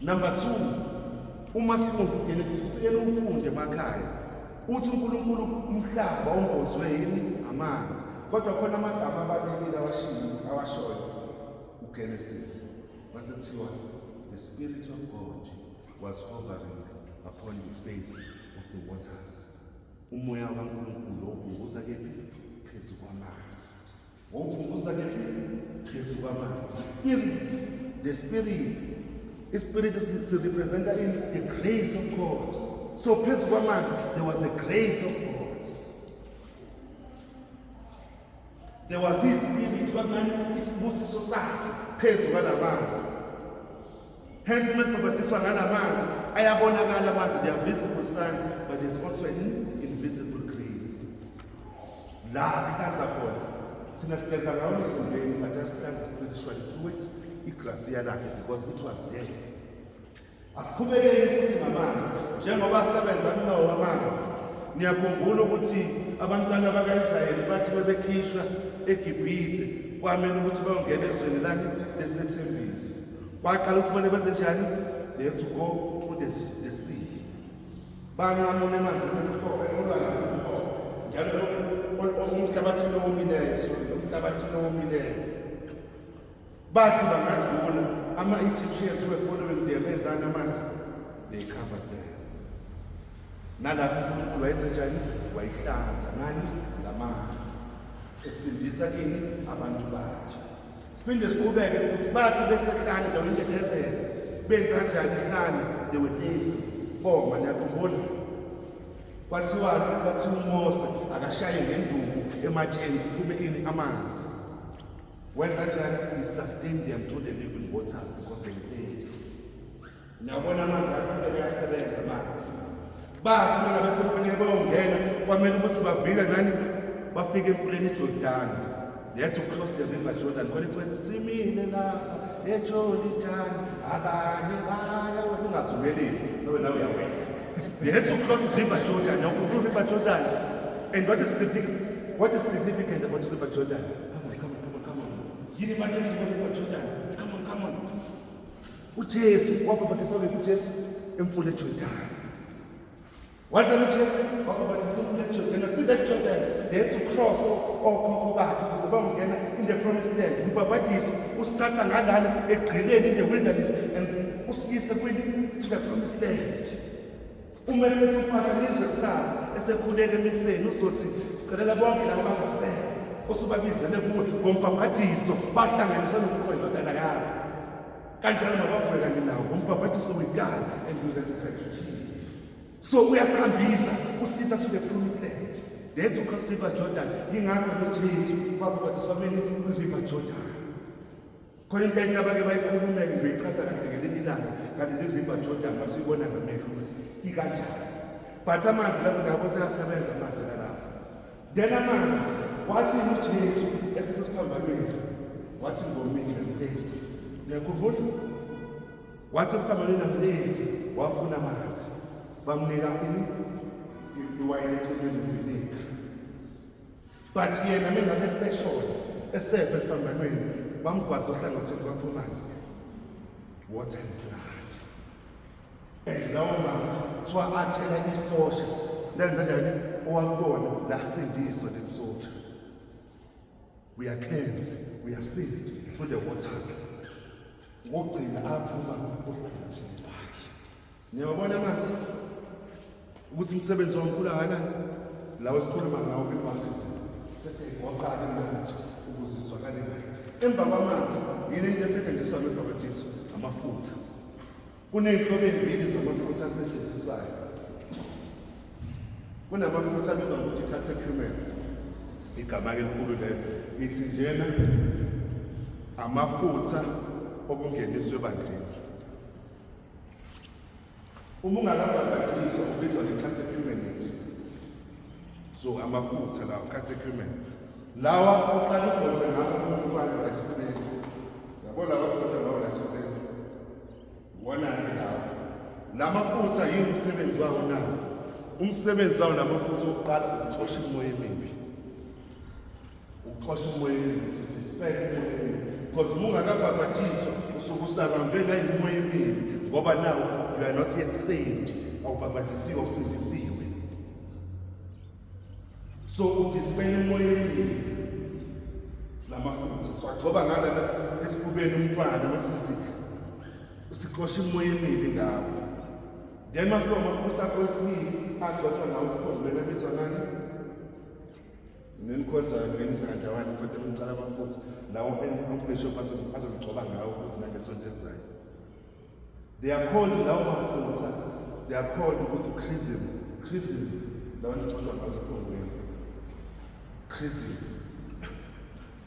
Number 2, uma sifunda uGenesis, ufike ufunde emakhaya, uthi uNkulunkulu umhlaba umbozwe yini? Amanzi. Kodwa khona amagama abalulekile awashiwo, awashoyo uGenesis, masethiwa the Spirit of God was hovering upon the face of the waters. Umoya kaNkulunkulu wawuvunguza kephi? Phezu kwamanzi. Wawuvunguza kephi? Phezu kwamanzi. The Spirit, the Spirit, iSpirit sirepresenta in the grace of God. So phezu kwamanzi there was a grace of God, there was his Spirit, kwakungani isibusiso sakhe phezu kwalamanzi. Hence uma sibhabhadiswa ngalamanzi, ayabonakala amanzi, they are visible signs, but there's also an invisible grace la asihlanza khona. Thina sigeza ngawo emzimbeni, but asihlanza spiritually to it, igracia lakhe, because it was there. Asiqhubekeni futhi ngamanzi, njengoba asebenza kuNowa amanzi. Niyakhumbula ukuthi abantwana baka-Israyeli bathi bebekhishwa eGibhithe, kwamele ukuthi bayongena ezweni lani? Lesethembiso. Kwaqala ukuthi kumele benze njani? They had to go through the sea. Banqamula emanzini emhlophe, olwandle olumhlophe. Njalo umhlabathini owomileyo, sorry, umhlabathini owomileyo. Bathi bangadlula ama-Egyptians were following them, enzani amanzi? They covered them. Nalapho uNkulunkulu wayenze njani? Wayihlanza ngani? Ngamanzi, esindisa kini abantu bakhe. Siphinde siqhubeke futhi, bathi besehlane, they were in the desert. Benza kanjani ehlane? They were thirsty, boma. Niyakhumbula kwathiwani? Kwathiwa uMose akashaye ngenduku ematsheni, kuphume ini? Amanzi. Wenza njani? He sustained them through the living waters because they were thirsty. Niyabona, amanzi aqhubeka, ayasebenza amanzi. Bathi mangabe sekufuneka bayongena, kwamele ukuthi bavike nani? Bafike emfuleni iJordani. They had to cross the river Jordan. Khona ithi simile lapha eJordani, abanye baya, wena ungazumeleli, nawe nawe uyawela. They had to cross the river Jordan. Now, river Jordan, and what is significant about the river Jordan? Come on, come on, come on, come on. Yini ibalulekile river Jordan? Come on, come on. UJesu wabhabhatiswa kephi? UJesu emfula eJordan. Wathani uJesu? Wabhabhatiswa emfula eJordan. See that Jordan, they had to cross, okhokho bakhe, ukuze bayongena in the promised land. Umbhabhadiso usithatha ngalana egqileni in the wilderness and usiyise kwini? To the promised land. Uma esefuphakanizwe kusasa, esekhuleka emiseni, uzothi sicelela bonke laba bangasekho osubabizele kuwe ngombhabhadiso, bahlanganiswe nokukhona indodana yakho, kanjalo mabavuke kanye nawo. Ngombhabhadiso we die and we resurrect with him. So uyasihambisa, usisa to the promised land. That's across river Jordan. Yingakho noJesu wabhabhadiswa mini? Kwi-river Jordan. Khona into enye abake bayikhulume-ke, ngiyoyichaza kahle ngelinye ilanga ngaleli river Jordan, masuyibona ngamehlo ukuthi ikanjani. But amanzi lapho nabo ukuthi ayasebenza amanzi nalapho. Then amanzi, wathi uJesu esesesiphambanweni, wathi, "Ngomile, I'm thirsty." Uyakhumbula? Wathi esiphambanweni, "I'm thirsty." Wafuna amanzi, bamnika ini? Iwayini exubene neviniga. But yena mengabe eseshona, esefa esiphambanweni, bamgwaza ohlangothini, kwaphumani? Water and blood. And lawo manzi kuthiwa athela isosha, lenza njani? Owakubona lasindiswa leli sosha. We are cleansed, we are saved through the waters. Ngokugcina aphuma ohlangothini lwakhe. Niyawabona amanzi ukuthi umsebenzi wamkhulu kangakanani lawo esikhuluma ngawo kwi-baptism. Sesiyigoqa-ke manje ukuze izwakale kahle. Emva kwamanzi, yini into esetshenziswa ngebhabhatiso? Amafutha. Kuney'nhlobo ey'mbili zamafutha asetshenziswayo. Kunamafutha abizwa ngokuthi catechumen. Igama-ke elikhulu lelo. Ithi njena amafutha okungeniswa ebandleni. Uma ungakabhabhatiswa ubizwa nge-catechumenate. So amafutha lawo, catechumen lawa, uqala ugcotshwe ngawo umntwana la esifubeni. Yabo, lawa agcotshwe ngawo la esifubeni, iwona-ke lawo. La mafutha yini umsebenzi wawo na? Umsebenzi wawo la mafutha, wokuqala, ukuxosha imimoya emibi, ukuxosha umoya emibi, to dispel umoya emibi, because uma ungakabhabhatiswa usuke usurroundwe nayimoya emibi, ngoba now you are not yet saved, awubhabhatisiwe, awusindisiwe. So udispel imoya emibi lamafutha. Siwagcoba ngalana esifubeni umntwana, bese sithi sixosha imoya emibi ngawo. Then mase amafutha akho wesibili agcotshwa ngawo esiphongweni abizwa ngani? Nenikhonzayo, ngenisa kandawana futhi ngicela amafutha lawo umbishop azongigcoba ngawo futhi nangesonto elizayo. They are called, lawo mafutha, they are called ukuthi chrism. Chrism lawo nigcotshwa ngawo esiphongweni, chrism.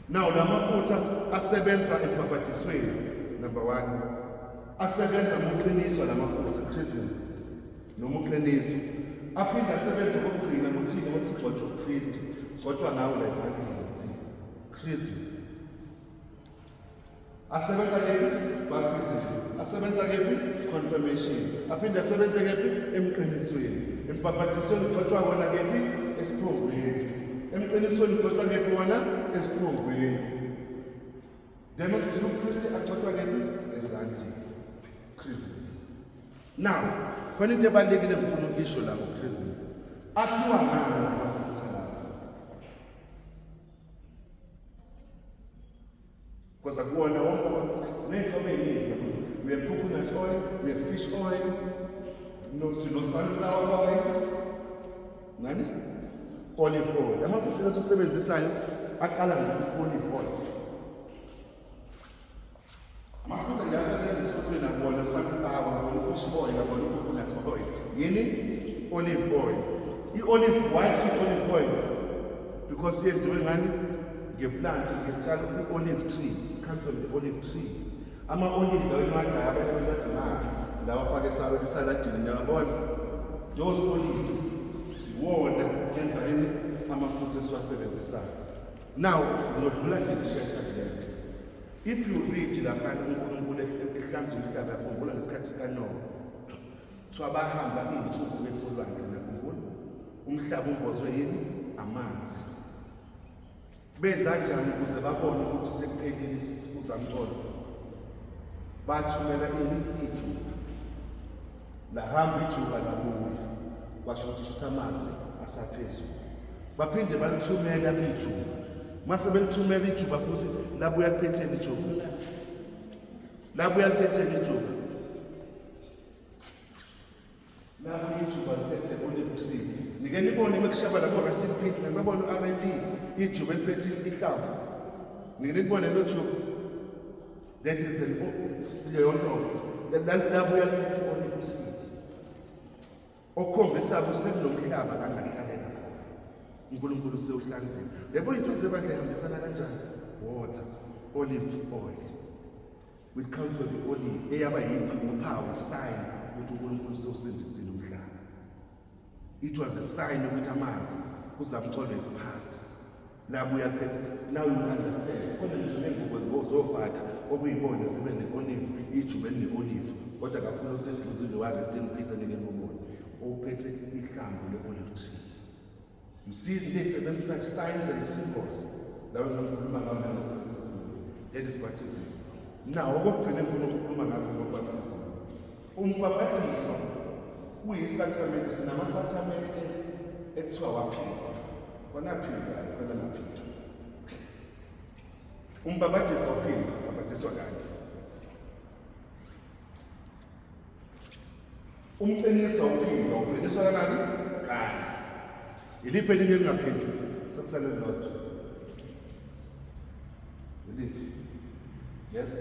Now la mafutha asebenza ekubhabhadisweni, number one. Asebenza ngokuqiniswa la mafutha, chrism noma uqiniso. Aphinde asebenze kokugcina ngothini? Ukuthi sigcotshwe upriest, sigcotshwa ngawo la ezandleni, chrism. Asebenza kephi? Baptism. Asebenza kephi? Confirmation. Aphinde asebenze kephi? Emqinisweni. Embhabhatisweni ugcotshwa wona kephi? Esiphongweni. Emqinisweni ugcotshwa kephi wona? Esiphongweni. Then upriest agcotshwa kephi? Ezandleni, chrism. Now khona into ebalulekile ngifuna ukuyisho la ngo-chrism. Akhiwa ngani amafutha lawa? Sine-fish oil, no, sino-sunflower oil, nani? Olive oil. Amafutha esiwasebenzisayo aqala ngokuthi olive oil. Amafutha nje asebenza esontweni akubona sunflower, akubona fish oil, akubona coconut oil. Yini? Olive oil. I-olive, why olive oil? Because yenziwe ngani? Nge-plant, ngesitshalo i-olive tree. It comes from the olive tree. Ama-olive lawo eniwadlayo abantu bathi makhe, lawa afake esaladini, niyawabona? Those olives, iwona enza yini? Amafutha esiwasebenzisayo. Now, ngizodlula nje ngishesha kule nto. If you read laphana uNkulunkulu ehlanza umhlaba, yakhumbula ngesikhathi sikaNowa. Kuthiwa bahamba iy'nsuku besolwandle, nakhumbula? Umhlaba umbozwe yini? Amanzi. Benza kanjani ukuze babone ukuthi sekuphelile uzamcolo? Bathumela ini? Ijuba. Lahamba ijuba labuya. Kwasho ukuthi shuthi amanzi asaphezulu. Baphinde balithumela ijuba. Mase belithumela ijuba futhi labuya liphetheni ijuba. Labuya liphetheni ijuba. Labuya ijuba liphethe olive tree. Nike nibone mekushaba labo rest in peace, nibabone u-RIP ijuba eliphethe ihlamvu. Nike nibone lo juba. That is an leyo nto. Labuya liphethe olive tree. Okukhombisa ukuthi sekunomhlaba la ngahlalela khona. uNkulunkulu sewuhlanzile. Yebo, into zebandla ihambisana kanjani? Water, olive oil. Which comes from the olive eyaba yiphawu, sign ukuthi uNkulunkulu sewusindisile umhlaba. It was a sign ukuthi amanzi uzamcolo is past. Labuya liphethe. Now you understand. Khona ngisho ney'ngubo zofatha okuyibona zibe ne-olive, ijuba eline-olive, kodwa kakhulu oseduzile wa-rest in peace angeke nibone ophethe ihlamvu le-olive tree. You see izinto ey'sebenzisa signs and symbols lawo engangikhuluma ngawo nangesonto. That is baptism. Now okokugcina engifuna ukukhuluma ngakho ngobaptism, umbhabhadiso uyisakramente. Sinamasakramente ekuthiwa waphindwa, khona aphindwa, khona ngaphindwa. Umbhabhadiso awuphindwa, ubhabhadiswa kanye. Umqiniso awuphindwa, uqiniswa kangani? Kanye. Iliphi elinye elingaphindwa? Sekusele lodwa. Iliphi? Yes.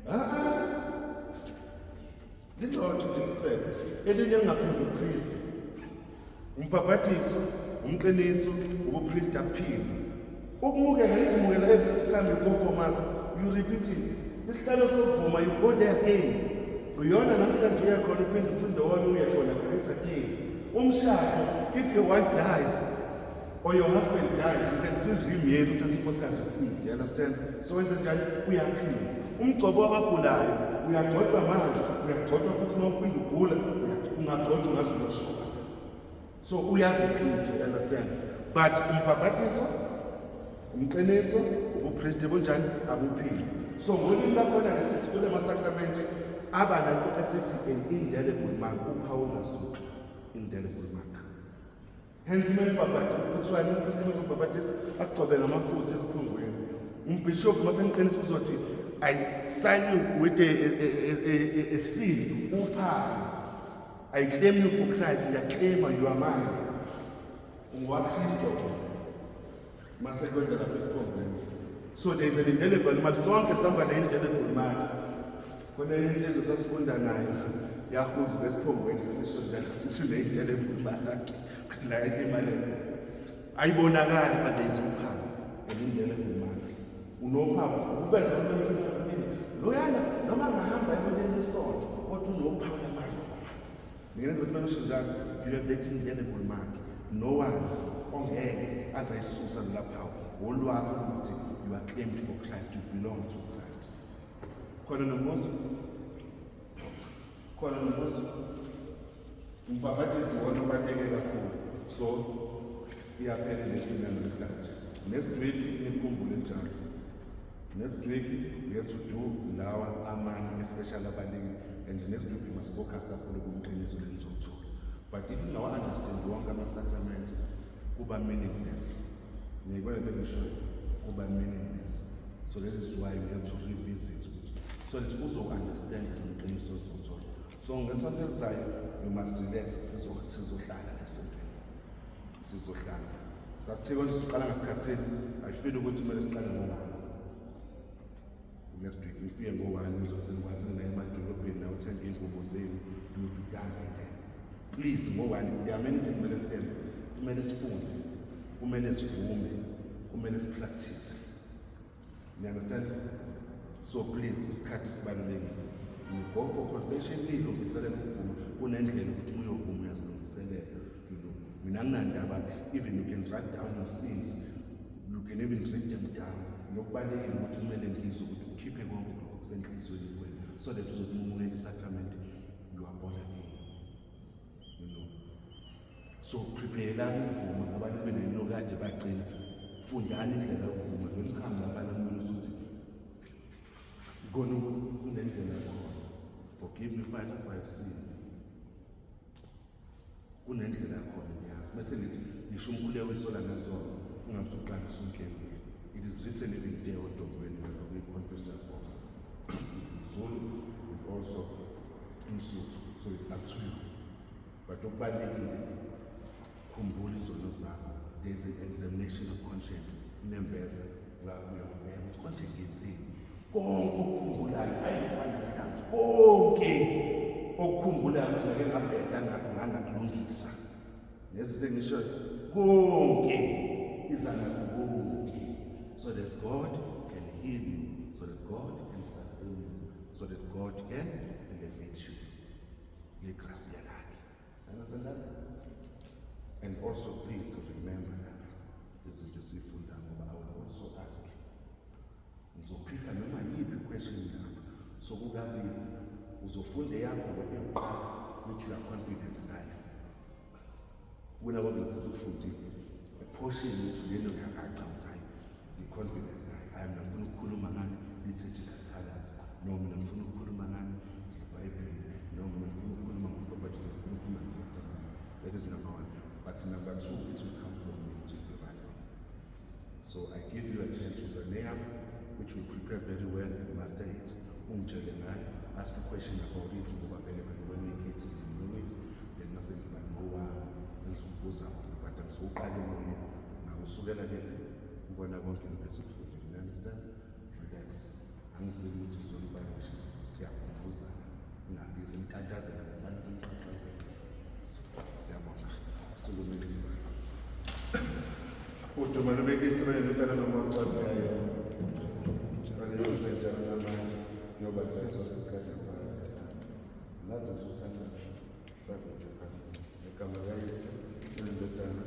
Ah ah. Lilodwa lelisele. Elinye elingaphinda upriest. Umbhabhadiso, umqiniso, ubupriest akuphindwa. Ukumukela, izimukela every time you go for mass, you repeat it. Isihlalo sokuvuma, you go there again. Uyona namhlanje uya khona, uphinde ufunde wona uye khona, it's again. Umshado, if your wife dies or your husband dies, you can still remarry, uthathe unkosikazi wesibili, you understand? So wenza njani? Uyaphinda. Umgcobo wabagulayo, uyagcotshwa manje, uyagcotshwa futhi uma uphinda ugula, ungagcotshwa ungaze uyoshona. So uya-repeat, you understand? But umbhabhadiso, umqiniso, ubupristi bunjani? Abuphili. So ngolimi lakhona-ke sithi kule masakramente aba nanto esithi an indelible mark, uphawu ongasuki, indelible mark. Hence uma nibhabhadi kuthiwani, umpristi uma ezobhabhadisa akugcobe ngamafutha esiphungweni. Umbhishobhi uma seniqinisa uzothi I sign you with a seal, uphawu. I claim you for Christ, ngiyaklema, you are mine. UngowaKristu mase kwenza lapha esiphongweni. So there is an indelible mark. Sonke sihamba ne-indelible mark. Khona insizwa sasifunda nayo yahuzuka esiphongweni, sisho njalo sithi une-indelible mark la elimalele. Ayibonakali, but there is uphawu, an indelible mark. Unophawu ubeza umuntu loyana noma ngahamba ekoneni lesonto kodwa unophawu lamaRoma. Ngenza ukuthi basho njalo, you have that indelible mark. No one ongeke azayisusa lolaphawu wolwakho ukuthi you are claimed for Christ, you belong to Christ. Khona nombuzo? Khona nombuzo? Umbhabhadiso wona ubaluleke kakhulu. So iyaphela lesson namhlanje. Next week nikhumbule njalo. Next week we have to do lawa amanye especially abalulekile, and next week we must focus kakhulu kumqiniso lenizowuthola. But if ungawa-understand wonke ama-sacrament, kuba meaningless. Ngiyibona into engishoyo, kuba meaningless. So that is why we have to revisit ukuthi so that uzo-understand nomqiniso ozowuthola. So ngesonto elizayo you must relax, sizohlala esontweni, sizohlala. Sasithe konje siqala ngasikhathini, I feel ukuthi kumele siqale ngo-1 next week. Ngifike ngo-1, nizobe senikwazi naye emadolobheni nawe uthenge iy'ngubo zenu. You will be done by then. Please, ngo-1. There are many things kumele siyenze, kumele sifunde, kumele sivume, kumele sipractice. You understand? So please, isikhathi sibalulekile. You go for confession, niyilungiselele ukuvuma. Kunendlela ukuthi uma uyovuma uyazilungiselela. Mina nginandaba, even you can write down your sins, you can even write them down. Nokubalulekile ukuthi kumele ngizwe ukuthi ukhiphe konke lokho kusenhliziyweni kuwena, so that uzothi uma umukela isakramente, you are born again. So prepare-elani ukuvuma. Abantu benenokade bagcina, fundani indlela yokuvuma. Don't come laphana kumele usuthi kona kunendlela khona. "Forgive me, Father, if I have sinned." Kunendlela khona, ngiyazi. Mase ngithi ngisho umkhuleko wesola ngezono, ungabe usuqala usunkele. It is written even there odongweni lapha kwi-confessional box. It's in Zulu and also in Sotho, so it's up to you. But okubalulekile, khumbula izono zakho. There is an examination of conscience, inembeza uyakubheka ukuthi konje ngenzeni. Konke okukhumbulayo, hayi kwanamhlanje, konke okukhumbulayo ukuthi ngake ngabheda ngakho, ngangakulungisa, nezinto engishoyo konke, iza nakho konke, so that God can heal you, so that God can sustain you, so that God can elevate you ngegracia lakhe. Understand that? And also please remember lapha izinto esiyifunda, ngoba I will also ask, ngizophika noma yiphi question lapha. So kukabili, uzofunda eyakho eyokuqala, which you are confident ngayo kuna konke lesikufundile, a portion ukuthi lento ngiyacaca ukuthi hayi, ngi-confident ngayo, hayi, mina ngifuna ukukhuluma ngani, liturgical colors, no, mina ngifuna ukukhuluma ngani, ngebhayibheli, no, mina ngifuna ukukhuluma ngomqobhathizo, ngifuna ukukhuluma ngesacrament. That is number one. But number two, it will come from me, it will be random. So I give you a chance to neyam, which will prepare very well and master it, ungitshele ngayo, ask a question about it, ngoba vele phela wena uyikhethile, you know it. Then mase ngiba nowami engizokubuza wona, but angizoqala emoyeni ngakusukela-ke ubona konke lokhu esikufundile. You understand? Relax, angizeli ukuthi ngizonibanisha, siyakhumbuzana, ningabizi imtatazela ngobani, simqaqazela. Siyabonga. Sukumile isibalo. Udumo lubekise indodana noMoya. Njalo namanje, kuyoba njalo sonke isikhathi naphakade. Nazi nje uthanda sakude phambili. Ngegama kaYise, nendodana.